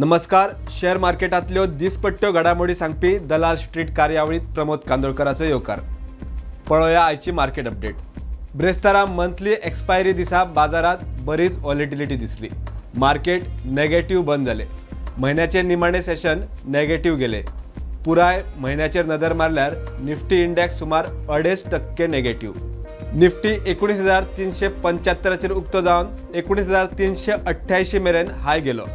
नमस्कार. शेअर मार्केटांतल्यो दिसपट्ट्यो घडामोडी सांगपी दलाल स्ट्रीट कार्यावळीत प्रमोद कांदोळकराचो येवकार. पळोवया आयची मार्केट अपडेट. ब्रेस्तारा मंथली एक्सपायरी दिसा बाजारात बरीच व्हॉलिटिलिटी दिसली. मार्केट नेगेटिव्ह बंद जाले. म्हयन्याचे निमाणे सेशन नेगेटिव्ह गेले. पुराय म्हयन्याचेर नदर मारल्यार निफ्टी इंडेक्स सुमार 2.5% नेगेटिव्ह. निफ्टी 19,375 उक्तो जावन 19,388 मेरेन हाय गेलो.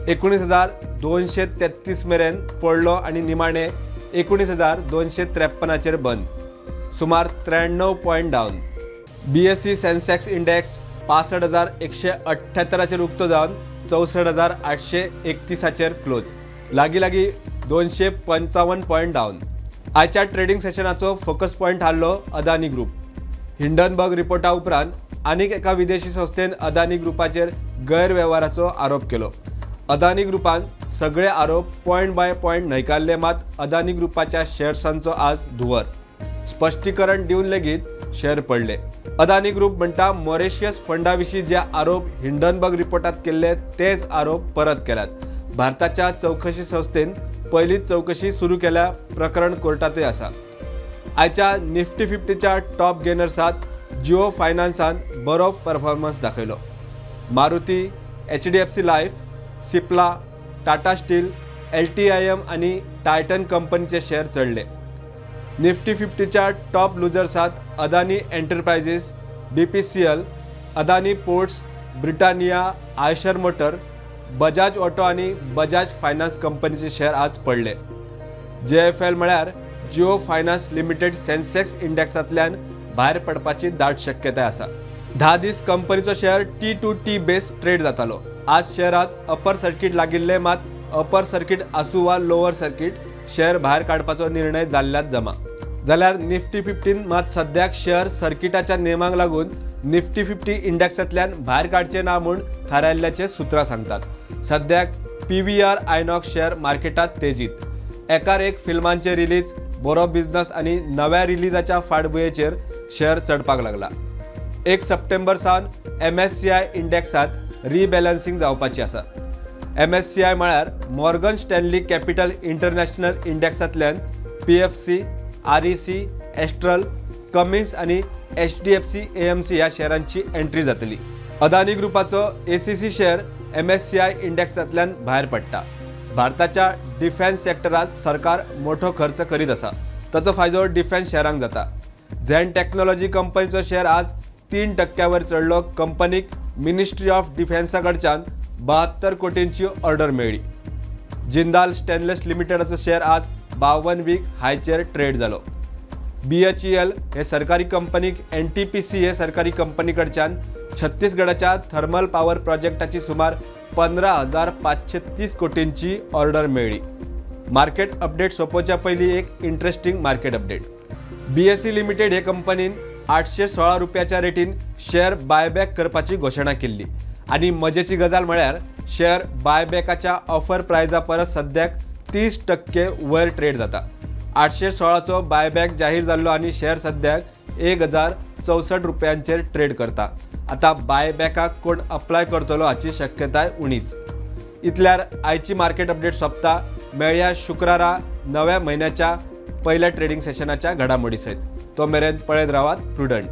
19,233 मेरेन पडलो आनी निमाणे 19,253 बंद, सुमार 93 point down. BSE Sensex index 65,178 उक्तो जावन 64,831 क्लोज, लागीं लागीं 255 पॉयंट डावन. आयच्या ट्रेडिंग सेशनाचो फोकस पॉयंट थारलो अदानी ग्रुप. हिंडनबर्ग रिपोर्टा उपरांत आनीक एका विदेशी संस्थेन अदानी ग्रुपाचेर गैरवेव्हाराचो आरोप केलो. अदानी ग्रुपान सगळे आरोप पॉयंट बाय पॉयंट न्हयकारले, मात अदानी ग्रुपाच्या शेअर्सांचो आज धुंवर. स्पश्टीकरण दिवन लेगीत शेअर पडले. अदानी ग्रुप म्हणटा मॉरिशियस फंडा विशीं जे आरोप हिंडनबर्ग रिपोर्टात केल्ले तेच आरोप परत केल्यात. भारताच्या चवकशी संस्थेन पयलीच चवकशी सुरू केल्या, प्रकरण कोर्टातूय आसा. आयच्या निफ्टी 50च्या टॉप गेनर्सात जिओ फायनान्सान बरो परफॉर्मन्स दाखयलो. Maruti, HDFC life, Cipla, Tata steel, LTIM आनी टायटन कंपनीचे शेअर चढले. निफ्टी 50च्या टॉप लुजर्सात Adani enterprises, BPCL, Adani ports, Britannia, Eicher motor, Bajaj auto आनी बजाज फायनान्स कंपनीचे शेअर आज पडले. JFL म्हळ्यार जिओ फायनान्स लिमिटेड सेन्सेक्स इंडेक्सांतल्यान भायर पडपाची दाट शक्यताय आसा. 10 दीस कंपनीचो share T2T base trade जातालो. आज शेअरात अपर सर्किट लागिल्ले, मात अपर सर्किट आसूं वा लोअर सर्किट शेअर भायर काडपाचो निर्णय जाल्ल्यात जमा. जाल्यार निफ्टी 15 मात सद्याक शेअर सर्किटाच्या नेमांक लागून निफ्टी 50 इंडेक्सांतल्यान भायर काडचे ना म्हूण थारायल्ल्याचे सुत्रां सांगतात. सद्याक PVR INOX share मार्केटात तेजीत. एकार एक फिल्मांचे रिलीज, बरो बिझनस आनी नव्या रिलीजाच्या फाटभुंयेचेर शेअर चडपाक लागला. 1 सप्टेंबर सावन MSCI इंडेक्सात रिबॅलन्सिंग जावपाची आसा. MSCI म्हळ्यार मॉर्गन स्टॅनली कॅपिटल इंटरनॅशनल इंडेक्सांतल्यान PFC, REC, astral, Cummins आनी HDFC AMC ह्या शेअरांची एंट्री जातली. अदानी ग्रुपाचो ACC share MSCI इंडेक्सांतल्यान भायर पडटा. भारताच्या डिफेन्स सेक्टरात सरकार मोठो खर्च करीत आसा, ताचो फायदो डिफेन्स शेअरांक जाता. झेन टेक्नॉलॉजी कंपनीचो शेअर आज 3% चडलो. कंपनीक मिनिस्ट्री ऑफ डिफेन्सा कडच्यान 72 कोटींची ऑर्डर मेळ्ळी. जिंदाल स्टेनलेस लिमिटेडाचो शेअर आज 52 वीक हायचेर ट्रेड जालो. BHEL हे सरकारी कंपनीक NTPC हे सरकारी कंपनी कडच्यान छत्तीसगडाच्या थर्मल पावर प्रोजेक्टाची सुमार 15,530 कोटींची ऑर्डर मेळ्ळी. मार्केट अपडेट सोंपोवच्या पयलीं एक interesting market update. BSE limited हे कंपनीन 816 रुपयाच्या रेटीन शेअर बायबॅक करपाची घोशणा केल्ली आनी मजेची गजाल म्हळ्यार शेअर बायबॅकाच्या ऑफर प्रायजा परस सद्याक 30% वयर ट्रेड जाता. 816चो बायबॅक जाहीर जाल्लो आनी शेअर सद्याक 1,064 रुपयांचेर ट्रेड करता. आतां बायबॅकाक कोण अप्लाय करतलो हाची शक्यताय उणीच. इतल्यार आयची मार्केट अपडेट सोंपता. मेळया शुक्रारा नव्या म्हयन्याच्या पयल्या ट्रेडिंग सेशनाच्या घडामोडी सयत. तो मेरेन पळयत रावात प्रुडंट.